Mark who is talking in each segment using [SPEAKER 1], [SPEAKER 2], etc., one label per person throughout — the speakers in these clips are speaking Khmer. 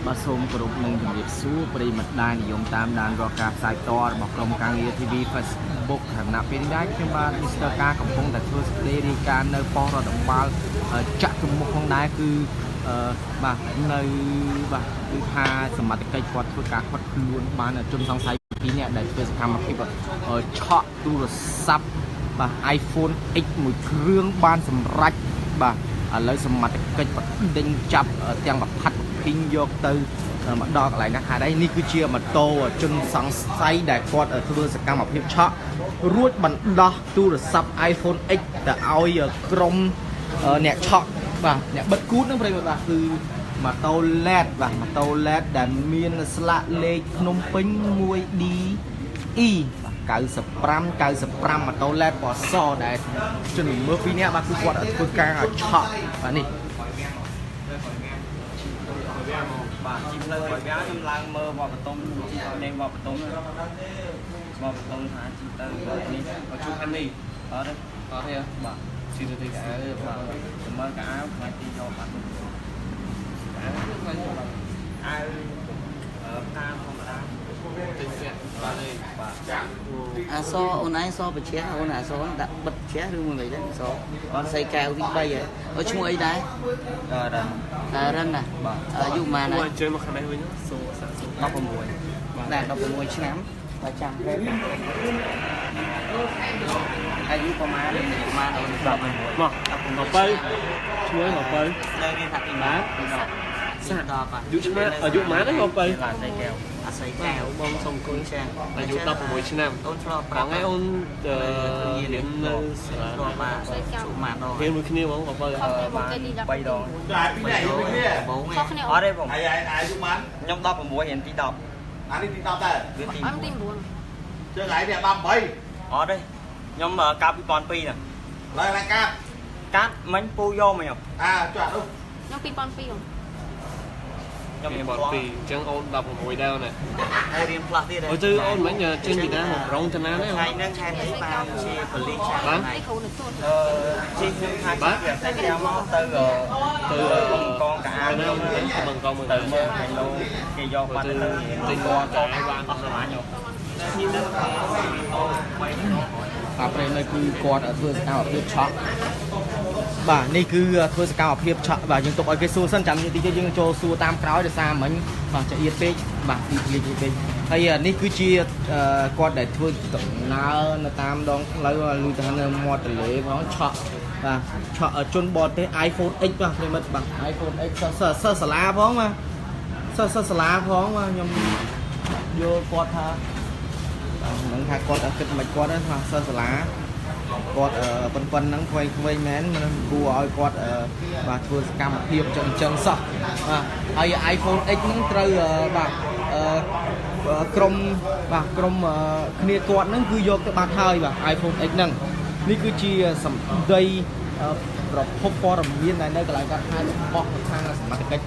[SPEAKER 1] បាទសូមគោរពនិងជម្រាបសួរប្រិយមិត្តដែលនិយមតាមដានរាល់ការផ្សាយផ្ទាល់របស់ក្រុមការងារ TV Facebook ខណៈពេលនេះដែរខ្ញុំបាទ Mr. កាកំពុងតែធ្វើសេចក្តីរាយការណ៍នៅប៉ុស្តិ៍រដ្ឋបាលចតុមុខផងដែរគឺបាទនៅបាទគឺថាសមត្ថកិច្ចគាត់ធ្វើការខាត់ខ្លួនបានជនសង្ស័យពីរនាក់ដែលធ្វើសកម្មភាពឆក់ទូរស័ព្ទបាទ iPhone X មួយគ្រឿងបានសម្រេចបាទឥឡូវសមត្ថកិច្ចបដិញចាប់ទាំងប្រផាត់ប្រភីងយកទៅមកដល់កន្លែងណាហេតុអីនេះគឺជាម៉ូតូជនសង្ស័យដែលគាត់ធ្វើសកម្មភាពឆក់រួចបណ្ដោះទូរស័ព្ទ iPhone X ទៅឲ្យក្រុមអ្នកឆក់បាទអ្នកបិទគូតនឹងប្រិយមិត្តបាទគឺម៉ូតូ LED បាទម៉ូតូ LED ដែលមានស្លាកលេខភ្នំពេញ 1D E បាទ95 95ម៉ូតូ LED ពណ៌សដែលជនល្មើសពីរនាក់បាទគឺគាត់ធ្វើការឆក់បាទនេះ
[SPEAKER 2] បាទជីផ្លូវក្រោយវាខ្ញុំឡើងមើលវត្តបតុមជីលេងវត្តបតុមវត្តបតុមថាជីទៅនេះ
[SPEAKER 3] មកជួបខាងនេះ
[SPEAKER 2] អត់ទេ
[SPEAKER 3] អត់ទេ
[SPEAKER 2] បាទ
[SPEAKER 3] ជីទៅទីកៅ
[SPEAKER 2] បាទមើលកៅអៅថ្ងៃទីយកបាត់
[SPEAKER 3] អាវថ្ងៃយកបាត់
[SPEAKER 2] អាវផ្កាធម្មតា
[SPEAKER 3] ទិញពាក់បាទទេ
[SPEAKER 2] បាទ
[SPEAKER 4] អាសអូនឯងសបជាអូនអាសដាក់បិទជាឬមួយអីដែរសអត់សៃកែវទី3ហ៎អូឈ្មោះអីដែរ
[SPEAKER 2] រឹង
[SPEAKER 4] តែរឹងណាអាយុប៉ុន្មាន
[SPEAKER 3] មក
[SPEAKER 4] ហើយ
[SPEAKER 3] អញ្ជើញមកខាងនេះវិញសូសាក់សូ
[SPEAKER 2] 16
[SPEAKER 4] ណែ16ឆ្នាំបើចាំពេកអាយុប្រហែលប្រហែលអូន
[SPEAKER 2] 16
[SPEAKER 3] មកមកទៅឈ្មោះមកទៅ
[SPEAKER 2] នៅរៀនថាទី
[SPEAKER 3] បាទ
[SPEAKER 4] សាក់ដល់បាទ
[SPEAKER 3] អាយុឆ្នាំអាយុប៉ុន្មានហ្នឹងមកទៅ
[SPEAKER 2] បាទសៃកែវ
[SPEAKER 4] អាសៃកែវ
[SPEAKER 3] បងសុំអង្គុយ
[SPEAKER 4] ចា
[SPEAKER 3] អាយុ16ឆ្នាំ
[SPEAKER 4] អូនធ្លាប់ប្រាប់
[SPEAKER 3] ថ្ងៃអូនរៀននៅសាលា
[SPEAKER 4] ធ្លាប់បាទជួបម៉ាដង
[SPEAKER 3] រៀនមួយគ្នាហ្មងមកទៅ
[SPEAKER 2] បាន3ដង
[SPEAKER 5] ចាពីនេះពីនេះ
[SPEAKER 4] បង
[SPEAKER 6] ខុសគ្នា
[SPEAKER 2] អត់ទេបង
[SPEAKER 5] អាយអាយុប៉ុន្មាន
[SPEAKER 2] ខ្ញុំ16រៀនទី10
[SPEAKER 5] អានេះទី10ដែរ
[SPEAKER 2] វាទី
[SPEAKER 6] អត់ទី9
[SPEAKER 5] ជើងឯងនេះ18
[SPEAKER 2] អត់ទេខ្ញុំកាល2002ណា
[SPEAKER 5] ឡើយឡើងកាប់
[SPEAKER 2] កាត់មិញពូយកមកខ្ញុំ
[SPEAKER 5] អាចាក់នោះ
[SPEAKER 6] ខ្ញុំ2002
[SPEAKER 2] ខ្ញុំ
[SPEAKER 3] រៀនប2អញ្ចឹងអូន16ដែរណា
[SPEAKER 4] ហើយរៀនផ្លាស់ទៀត
[SPEAKER 3] អូទៅអូនមិញចេញពីណាមករងទៅណាដែរ
[SPEAKER 4] ថ្ងៃហ្នឹងខែនេះបានជាប៉ូលីសចា
[SPEAKER 3] បាទ
[SPEAKER 6] នេះគ្រូនៅទួន
[SPEAKER 2] អឺជិះខ្ញុំថាជិះពីសៃកែវមកទៅ
[SPEAKER 3] ទៅ
[SPEAKER 2] កងកាអា
[SPEAKER 3] ទៅ
[SPEAKER 2] វ
[SPEAKER 3] ណាបង្កងមើល
[SPEAKER 2] ទៅមើលខាងលោកគេយកបាត់ទៅ
[SPEAKER 3] ទិញកែបាន
[SPEAKER 2] អស់ស្រឡាញ់ខ្ញុំ
[SPEAKER 1] បាទប្រិយមិត្តគឺគាត់ធ្វើសកម្មភាពឆក់បាទនេះគឺធ្វើសកម្មភាពឆក់បាទយើងទុកឲ្យគេសួរសិនចាំតិចទៀតយើងចូលសួរតាមក្រោយដោយសារមិញបាទចៀតពេកបាទទីធ្លាចៀតពេកហើយនេះគឺជាគាត់ដែលធ្វើដំណើរនៅតាមដងផ្លូវលុយទៅនៅមាត់ទន្លេផងឆក់បាទឆក់ជនបរទេស iPhone X បាទប្រិយមិត្តបាទ iPhone X សិស្សសិស្សសាលាផងបាទសិស្សសិស្សសាលាផងបាទខ្ញុំយល់គាត់ថា បាទមិនដឹងថាគាត់គិតមិនគាត់ទេថាសិស្សសាលាគាត់ប៉ុនប៉ុនហ្នឹងក្វែងក្វែងមែនមិនគួរឲ្យគាត់បាទធ្វើសកម្មភាពចឹងចឹងសោះបាទហើយ iPhone X ហ្នឹងត្រូវបាទក្រុមបាទក្រុមគ្នាគាត់ហ្នឹងគឺយកទៅបាត់ហើយបាទ iPhone X ហ្នឹងនេះគឺជាសម្ដីប្រភពព័ត៌មានដែលនៅកន្លែងគាត់ហៅរបស់ខាងសមត្ថកិច្ច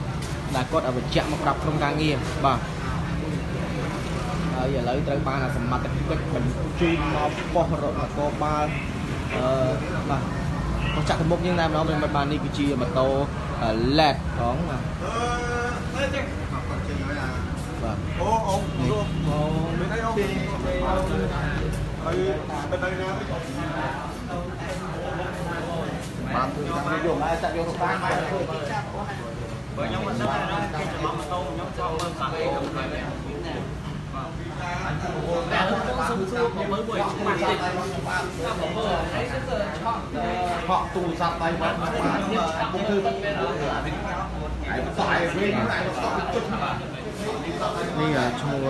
[SPEAKER 1] ដែលគាត់ឲ្យបញ្ជាក់មកប្រាប់ក្រុមការងារបាទ ហើយឥឡូវត្រូវបានសមត្ថកិច្ចបញ្ជូនមកប៉ុស្តិ៍រដ្ឋនគរបាលអឺបាទមកចាក់ទៅមុខយើងតែម្ដងប្រិយមិត្តបាទនេះគឺជាម៉ូតូ LED ផងបាទបាទ
[SPEAKER 5] អូអូអូមានអីអូហើយទៅណាបានធ្វើតាមយកមកចាក់យកទៅបាន
[SPEAKER 2] បើខ្ញុំមិនដឹងគេច្រឡំម៉ូតូខ្ញុំចង់មើលសាក់អីខ្ញុំឃើញ
[SPEAKER 3] តែបងសុំសួរមកមើលមួយច្បាស់តិចមកមើលហើយគឺឆក់
[SPEAKER 5] ឆក់ទូរស័ព្ទដៃបានពុំធ្វើឯងតៃវិញឯងតក់ជុត
[SPEAKER 1] នេះឈ្មោះ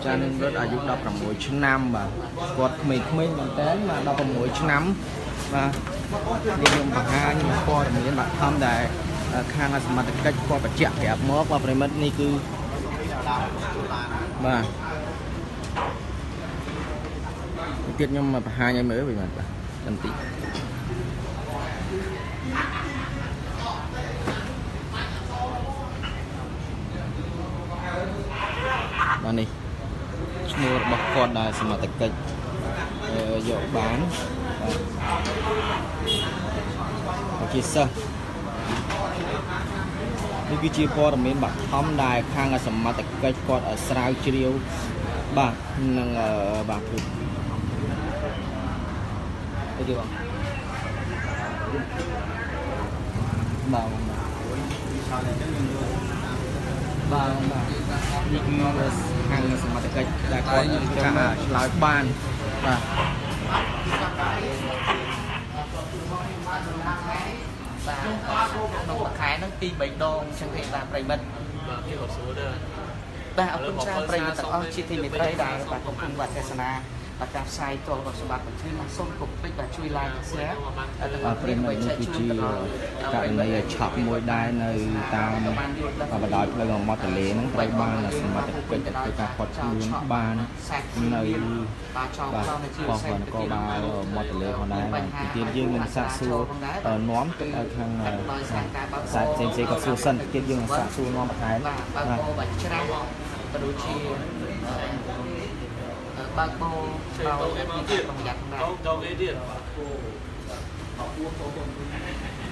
[SPEAKER 1] ចានិនរិទ្ធអាយុ16ឆ្នាំបាទគាត់ក្មេងៗមែនតើបាទ16ឆ្នាំបាទនេះខ្ញុំបង្ហាញព័ត៌មានបាទធំដែលខាងសមត្ថកិច្ចគាត់បញ្ជាក់ប្រាប់មកបាទប្រិមិត្តនេះគឺបាទទៀតខ្ញុំមកបង្ហាញឲ្យមើលវិញបាទចាំតិចបាទនេះឈ្មោះរបស់គាត់ដែលសមត្ថកិច្ចយកបានបាទជាសិស្ស នេះគឺជាព័ត៌មានបឋមដែលខាងសមត្ថកិច្ចគាត់ស្រាវជ្រាវបាទនឹងបាទគឺអីគេបងបាទបាទបាទនេះគឺខាងសមត្ថកិច្ចដែលគាត់ឆ្លើយបានបាទ
[SPEAKER 4] ក្នុងមួយខែហ្នឹង2 3ដងចឹងទេបាទប្រិមិត្ត
[SPEAKER 3] បាទគេក៏សួរដែរ
[SPEAKER 4] បាទអរគុណច្រើនប្រិមិត្តទាំងអស់ជាទីមេត្រីដែលបាទកំពុងបាទទស្សនាបាទការផ្សាយផ្ទាល់របស់សម្បត្តិបញ្ជឿសូមកុំភ្លេចបាទជួយ like share
[SPEAKER 1] បាទប្រិមិត្តនេះគឺជាករណីឆក់មួយដែរនៅតាមបណ្ដោយផ្លូវមាត់ទន្លេហ្នឹងត្រូវបានសមត្ថកិច្ចធ្វើការខាត់ខ្លួនបាននៅបាទប៉ុស្តិ៍នគរបាលមាត់ទន្លេផងដែរទីទៀតយើងនឹងសាកសួរនាំទៅឲ្យខាងខ្សែផ្សេងៗគាត់សួរសិនទៀតយើងនឹងសាកសួរនាំបន្ថែម
[SPEAKER 4] បាទបាទច្រាស់ក៏ដូចជាបើកបោដោយប្រយ័ត្នដែរ
[SPEAKER 3] ដល់គេទៀត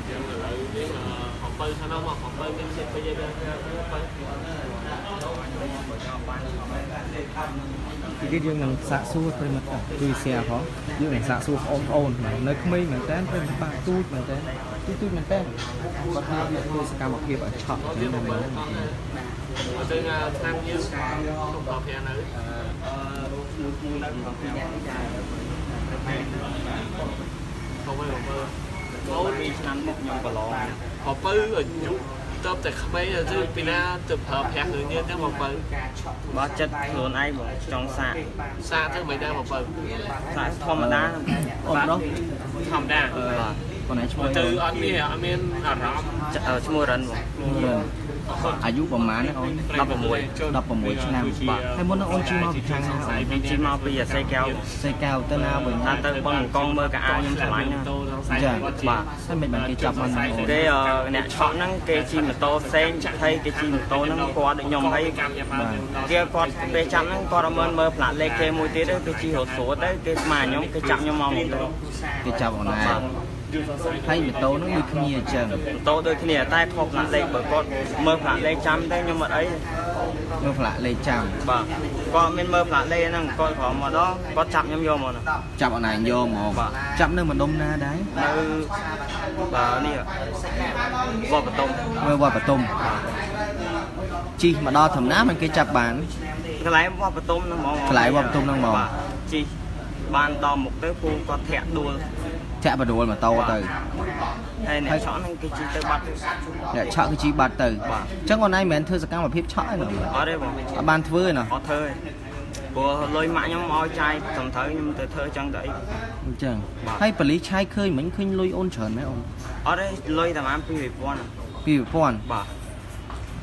[SPEAKER 3] យើងឥឡូវនេះ7ខាងនោះមក7មានសិទ្ធិពេញដែរ
[SPEAKER 1] ទីទៀតយើងនឹងសាកសួរប្រិមិត្តជួយ share ផងយើងនឹងសាកសួរបងប្អូននៅក្មេងមែនតើប្រិមិត្តបាទទូចមែនតើទូចមែនតើគាត់មានធ្វើសកម្មភាពឲ្យឆក់ចឹងណាមែន
[SPEAKER 3] ទៅឆ្នាំយើងខ្ញុំដល់ប្រានៅ
[SPEAKER 4] មួយនៅក្នុងពីអ្នកនេះដែរ
[SPEAKER 3] ទៅវិញបើ
[SPEAKER 2] ចូល2ឆ្នាំមកខ្ញុំប្រឡង
[SPEAKER 3] បើពៅអាយុទៅតែក្មេងទៅពីណាទៅប្រើប្រាស់រឿងនេះទៅបើពៅ
[SPEAKER 2] បើចិត្តខ្លួនឯងបងចង់សាក
[SPEAKER 3] សាកទៅមិនដែរបើពៅ
[SPEAKER 2] សាកធម្មតា
[SPEAKER 1] អូនប្រុស
[SPEAKER 3] ធម្មតា
[SPEAKER 2] បាទ
[SPEAKER 1] បងឯងឈ្មោះ
[SPEAKER 3] ទៅអត់មានអត់មានអារម្មណ៍
[SPEAKER 2] ឈ្មោះរិនបង
[SPEAKER 1] អាយុប្រហែលណាអូន
[SPEAKER 2] 16
[SPEAKER 1] 16ឆ្នាំបាទហើយមុននឹងអូនជិះមកពីខាងណាអូន
[SPEAKER 2] ជិះមកពីអាសីកែវ
[SPEAKER 1] សីកែវទៅណាវិញ
[SPEAKER 2] ថាទៅបងអង្គងមើលកៅអៅខ្ញុំឆ្លាញ់ណា
[SPEAKER 1] បាទហើយមិនបានគេចាប់បានអូន
[SPEAKER 2] គេអ្នកឆក់ហ្នឹងគេជិះម៉ូតូផ្សេងហើយគេជិះម៉ូតូហ្នឹងគាត់ដូចខ្ញុំហើយគេគាត់ពេលចាប់ហ្នឹងគាត់អត់មើលមើលផ្លាកលេខគេមួយទៀតទេគេជិះរត់ស្រួលទៅគេស្មានខ្ញុំគេចាប់ខ្ញុំមកទៅ
[SPEAKER 1] គេចាប់អូនណាហើយម៉ូតូហ្នឹងដូចគ្នាអញ្ចឹង
[SPEAKER 2] ម៉ូតូដូចគ្នាតែខុសផ្លាកលេខបើគាត់មើលផ្លាកលេខចាំតែខ្ញុំអត់អី
[SPEAKER 1] មើលផ្លាកលេខចាំ
[SPEAKER 2] បាទគាត់មានមើលផ្លាកលេខហ្នឹងគាត់ក្រមកដល់គាត់ចាប់ខ្ញុំយកមក
[SPEAKER 1] ចាប់អនឡាញយកមកចាប់នៅម្ដុំណាដែរ
[SPEAKER 2] នៅបាទនេះវត្តបតុម
[SPEAKER 1] មើលវត្តបតុមជិះមកដល់ធម្មតាមិនគេចាប់បាន
[SPEAKER 2] កន្លែងវត្តបតុមហ្នឹងហ្មង
[SPEAKER 1] កន្លែងវត្តបតុមហ្នឹងហ្មង
[SPEAKER 2] ជិះបានដល់មុខទៅពូគាត់ធាក់ដួល
[SPEAKER 1] ធាក់បដួលម៉ូតូទៅ
[SPEAKER 2] ហើយអ្នកឆក់ហ្នឹងគេជិះទៅបាត់
[SPEAKER 1] អ្នកឆក់គឺជិះបាត់ទៅអញ្ចឹងអូនឯងមិនមែនធ្វើសកម្មភាពឆក់ទេ
[SPEAKER 2] អត់ទេបង
[SPEAKER 1] អត់បានធ្វើទេណោះ
[SPEAKER 2] អត់ធ្វើទេព្រោះលុយម៉ាក់ខ្ញុំឲ្យចាយត្រឹមត្រូវខ្ញុំទៅធ្វើចឹងទៅអី
[SPEAKER 1] អញ្ចឹងហើយប៉ូលីសឆាយឃើញមិញឃើញលុយអូនច្រើនមែនអូន
[SPEAKER 2] អត់ទេលុយតែប្រហែល2000
[SPEAKER 1] 2000
[SPEAKER 2] បាទ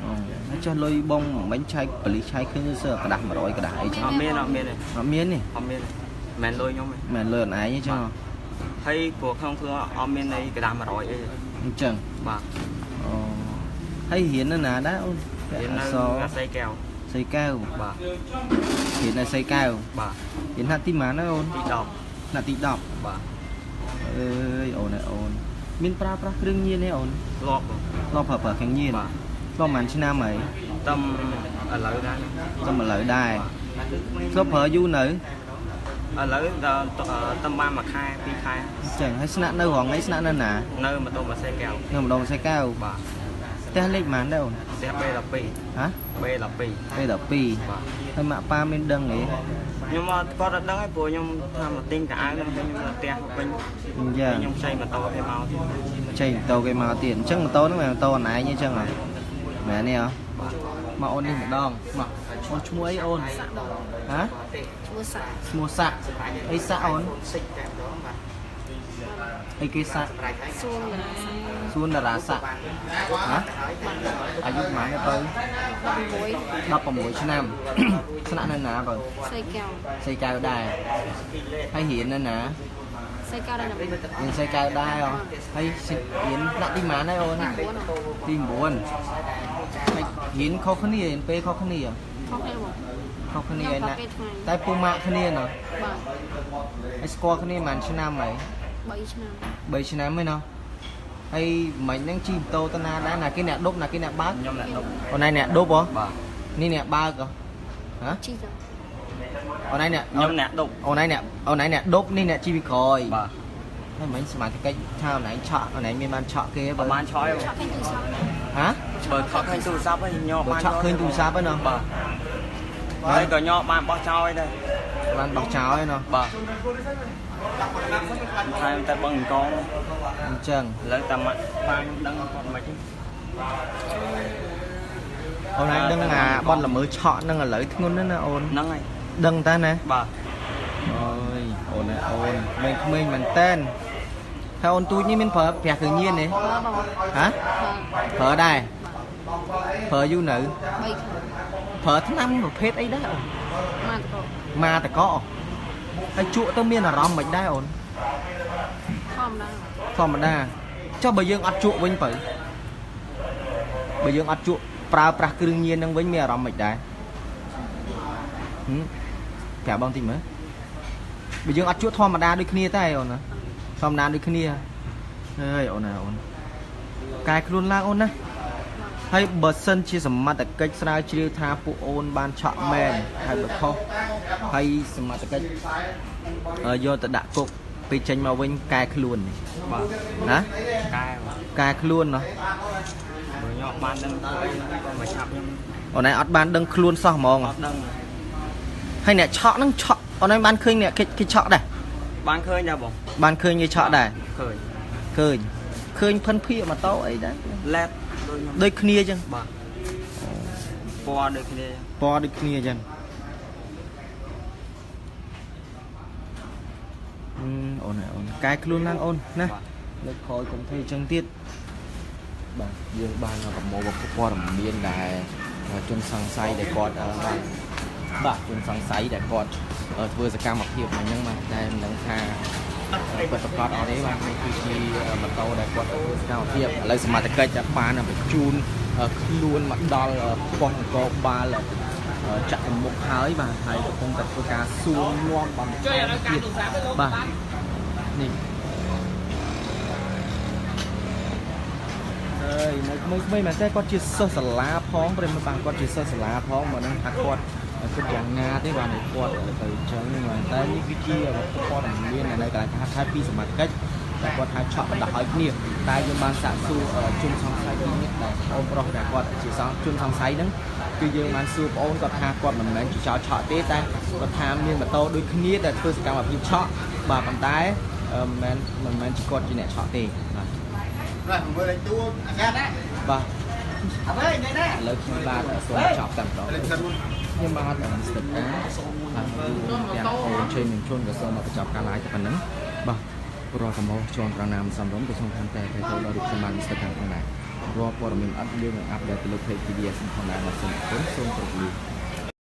[SPEAKER 1] អូហើយចុះលុយបងមិញឆាយប៉ូលីសឆាយឃើញសើក្រដាស់100ក្រដាស់អីចឹង
[SPEAKER 2] អត់មានអត់មានទេ
[SPEAKER 1] អត់មានទេ
[SPEAKER 2] អត់មានមិនលុយខ្ញុំទេ
[SPEAKER 1] មិនលុយអូនឯងទេចឹង
[SPEAKER 2] ហើយព្រោះក្នុងខ្លួនអត់មានអីក្រដាស់100អី
[SPEAKER 1] អញ្ចឹង
[SPEAKER 2] បាទ
[SPEAKER 1] អូហើយរៀននៅណាដែរអូន
[SPEAKER 2] រៀននៅសីកែវ
[SPEAKER 1] សីកែវ
[SPEAKER 2] បាទ
[SPEAKER 1] រៀននៅសីកែវ
[SPEAKER 2] បាទ
[SPEAKER 1] រៀនថ្នាក់ទីប៉ុន្មានអូន
[SPEAKER 2] ទី10
[SPEAKER 1] ថ្នាក់ទី10
[SPEAKER 2] បាទ
[SPEAKER 1] អើយអូនអូនមានប្រើប្រាស់គ្រឿងញៀនទេអូន
[SPEAKER 2] ធ្លាប់
[SPEAKER 1] ធ្លាប់ប្រើប្រាស់គ្រឿងញៀន
[SPEAKER 2] បាទ
[SPEAKER 1] ធ្លាប់ប៉ុន្មានឆ្នាំហើយ
[SPEAKER 2] តំឥឡូវដែរ
[SPEAKER 1] តំឥឡូវដែរធ្លាប់ប្រើយូរនៅ
[SPEAKER 2] ឥឡូវដល់តំបានមួយខែពីរខែ
[SPEAKER 1] អញ្ចឹងហើយស្នាក់នៅរងថ្ងៃស្នាក់នៅណា
[SPEAKER 2] នៅម្ដុំសីកែវ
[SPEAKER 1] នៅម្ដុំសីកែវ
[SPEAKER 2] បាទ
[SPEAKER 1] ផ្ទះលេខប៉ុន្មានដែរអូន
[SPEAKER 2] ផ្ទះ B12
[SPEAKER 1] ហ៎
[SPEAKER 2] B12
[SPEAKER 1] B12
[SPEAKER 2] បាទ
[SPEAKER 1] ហើយម៉ាក់ប៉ាមានដឹងទេ
[SPEAKER 2] ខ្ញុំអត់គាត់អត់ដឹងទេព្រោះខ្ញុំថាមកទិញកៅអៅហ្នឹងខ្ញុំនៅផ្ទះវិញ
[SPEAKER 1] អញ្ចឹង
[SPEAKER 2] ខ្ញុំខ្ចីម៉ូតូគេមកទៀត
[SPEAKER 1] ខ្ចីម៉ូតូគេមកទៀតអញ្ចឹងម៉ូតូហ្នឹងមិនម៉ូតូអនឯងអញ្ចឹងហ៎មែនទេហ៎មកអូននេះម្ដងមកអូនឈ្មោះអីអូនហ៎
[SPEAKER 6] ឈ្មោះសាក់
[SPEAKER 1] ឈ្មោះសាក់អីសាក់អូនអីគេសាក់
[SPEAKER 6] សួនតារាសាក់
[SPEAKER 1] សួនតារាសាក់ហ៎អាយុប៉ុន្មានទៅ
[SPEAKER 6] 16
[SPEAKER 1] 16ឆ្នាំស្នាក់នៅណាបើ
[SPEAKER 6] សីកែវ
[SPEAKER 1] សីកែវដែរហើយរៀននៅណា
[SPEAKER 6] សីកែវដែរ
[SPEAKER 1] រៀនសីកែវដែរហ៎ហើយរៀនថ្នាក់ទីប៉ុន្មានហើយអូនទី9ហើយរៀនខុសគ្នារៀនពេលខុសគ្នា
[SPEAKER 6] ខុសគ្នាបង
[SPEAKER 1] ខុសគ្នាណាតែពូម៉ាក់គ្នាណោះ
[SPEAKER 6] បាទ
[SPEAKER 1] ហើយស្គាល់គ្នាប៉ុន្មានឆ្នាំហើយ
[SPEAKER 6] 3ឆ្នាំ
[SPEAKER 1] 3ឆ្នាំហើយណោះ ហើយមិញហ្នឹងជិះម៉ូតូទៅណាដែរណាគេអ្នកដប់ណាគេអ្នកបើក
[SPEAKER 2] ខ្ញុំអ្នកដប់
[SPEAKER 1] អូនឯងអ្នកដប់ហ៎
[SPEAKER 2] បាទ
[SPEAKER 1] នេះអ្នកបើកហ៎ហ៎
[SPEAKER 6] ជិះទៅ
[SPEAKER 1] អូនឯងអ្នក
[SPEAKER 2] ខ្ញុំអ្នកដប់
[SPEAKER 1] អូនឯងអ្នកអូនឯងអ្នកដប់នេះអ្នកជិះពីក្រោយ
[SPEAKER 2] បាទ
[SPEAKER 1] ហើយមិញសមាជិកថាអូនឯងឆក់អូនឯងមានបានឆក់គេ
[SPEAKER 2] បើបានឆក់
[SPEAKER 6] ឆក់ឃើញទូរស័ព្ទ
[SPEAKER 1] ហ៎
[SPEAKER 2] បើឆក់ឃើញទូរស័ព្ទហើយញ៉បាន
[SPEAKER 1] ឆក់ឃើញទូរស័ព្ទហ្នឹង
[SPEAKER 2] បាទហើយក៏ញ៉បានបោះចោលដែរ
[SPEAKER 1] បានបោះចោលឯណោះ
[SPEAKER 2] បាទថែមតែបឹងកង
[SPEAKER 1] អញ្ចឹង
[SPEAKER 2] ឥឡូវតែបានដឹងគាត់មិនទេ
[SPEAKER 1] អូនឯងដឹងអាបន់ល្មើឆក់ហ្នឹងឥឡូវធ្ងន់ណាស់ណាអូន
[SPEAKER 2] ហ្នឹងហើយ
[SPEAKER 1] ដឹងតាណា
[SPEAKER 2] បាទ
[SPEAKER 1] អូយអូនអូនក្មេងមែនតែនហើយអូនទូចនេះមានប្រើប្រាស់គ្រឿងញៀនទេហ៎ប្រើដែរប្រើយូរនៅ
[SPEAKER 6] 3ខែ
[SPEAKER 1] ប្រើថ្នាំប្រភេទអីដែរអូន
[SPEAKER 6] ម៉ាតក
[SPEAKER 1] ម៉ាតកហើយជក់ទៅមានអារម្មណ៍មិនដែរអូន
[SPEAKER 6] ធម្មតា
[SPEAKER 1] ធម្មតាចុះបើយើងអត់ជក់វិញបើបើយើងអត់ជក់ប្រើប្រាស់គ្រឿងញៀននឹងវិញមានអារម្មណ៍មិនដែរប្រាប់បងតិចមើលបើយើងអត់ជក់ធម្មតាដូចគ្នាតែអូនណាធម្មតាដូចគ្នាហើយអូនណាអូនកែខ្លួនឡើងអូនណាហើយបើសិនជាសមត្ថកិច្ចស្រាវជ្រាវថាពួកអូនបានឆក់មែនហើយបើខុសហើយសមត្ថកិច្ចយកទៅដាក់គុកពេលចេញមកវិញកែខ្លួននេះ
[SPEAKER 2] បាទ
[SPEAKER 1] ណា
[SPEAKER 2] កែ
[SPEAKER 1] កែខ្លួនណោះ
[SPEAKER 2] បើញ៉បានដឹងអីក៏មកឆាប់ខ្ញុំ
[SPEAKER 1] អូនឯងអត់បានដឹងខ្លួនសោះហ្មង
[SPEAKER 2] អត់ដឹង
[SPEAKER 1] ហើយអ្នកឆក់ហ្នឹងឆក់អូនឯងបានឃើញអ្នកគេឆក់ដែរ
[SPEAKER 2] បានឃើញដែរបង
[SPEAKER 1] បានឃើញគេឆក់ដែរ
[SPEAKER 2] ឃើញ
[SPEAKER 1] ឃើញឃើញផិនភៀកម៉ូតូអីដែរ
[SPEAKER 2] ឡែត
[SPEAKER 1] ដូចគ្នាអញ្ចឹង
[SPEAKER 2] បាទពណ៌ដូចគ្នា
[SPEAKER 1] ពណ៌ដូចគ្នាអញ្ចឹងអូនអូនកែខ្លួនឡើងអូនណាលើកក្រោយកុំធ្វើអញ្ចឹងទៀតបាទយើងបានប្រមូលព័ត៌មានដែលជនសង្ស័យដែលគាត់បានបាទជនសង្ស័យដែលគាត់ធ្វើសកម្មភាពហ្នឹងបាទតែមិនដឹងថាពិតប្រាកដអត់ទេបាទនេះគឺជាម៉ូតូដែលគាត់ធ្វើសកម្មភាពឥឡូវសមត្ថកិច្ចបានបញ្ជូនខ្លួនមកដល់ប៉ុស្តិ៍នគរបាលចាក់មុខហើយបាទហើយកំពុងតែធ្វើការសួរនាំបន្ថែមទៀតបាទនេះហើយនៅក្មេងៗមែនទេគាត់ជាសិស្សសាលាផងប្រិមត្តបាទគាត់ជាសិស្សសាលាផងមកនឹងថាគាត់គិតយ៉ាងណាទេបាទនេះគាត់ទៅអញ្ចឹងបាទតែនេះគឺជាព័ត៌មាននៅកន្លែងថាពីសមត្ថកិច្ចតែគាត់ថាឆក់បណ្ដោះឲ្យគ្នាតែយើងបានសាកសួរជនសង្ស័យពីរនាក់ដែលអូនប្រុសដែលគាត់ជាជនសង្ស័យហ្នឹងគឺយើងបានសួរប្អូនគាត់ថាគាត់មិនមែនជាចោលឆក់ទេតែគាត់ថាមានម៉ូតូដូចគ្នាដែលធ្វើសកម្មភាពឆក់បាទប៉ុន្តែមិនមែនជាគាត់ជាអ្នកឆក់ទេបាទ
[SPEAKER 5] បាទមើលលេខទូអាកាសណា
[SPEAKER 1] បាទ
[SPEAKER 4] អើយនេះណា
[SPEAKER 1] ឥឡូវខ្ញុំបាទសូមចប់តែម្ដងខ្ញុំបាទស្ទឹងអាបាទទាំងអូនជ័យនឹងជនក៏សូមមកបញ្ចប់ការ live តែប៉ុណ្្នឹងបាទរាល់កម្ហុសជាន់ត្រង់ណាមិនសមរម្យក៏សូមខាងតែទៅដល់រូបខ្ញុំបាទស្ទឹងខាងផងដែររាល់ព័ត៌មានអត់យើងនឹងអាប់ដេតទៅលើ page PDS ផងដែរសូមអរគុណសូមជម្រាបលា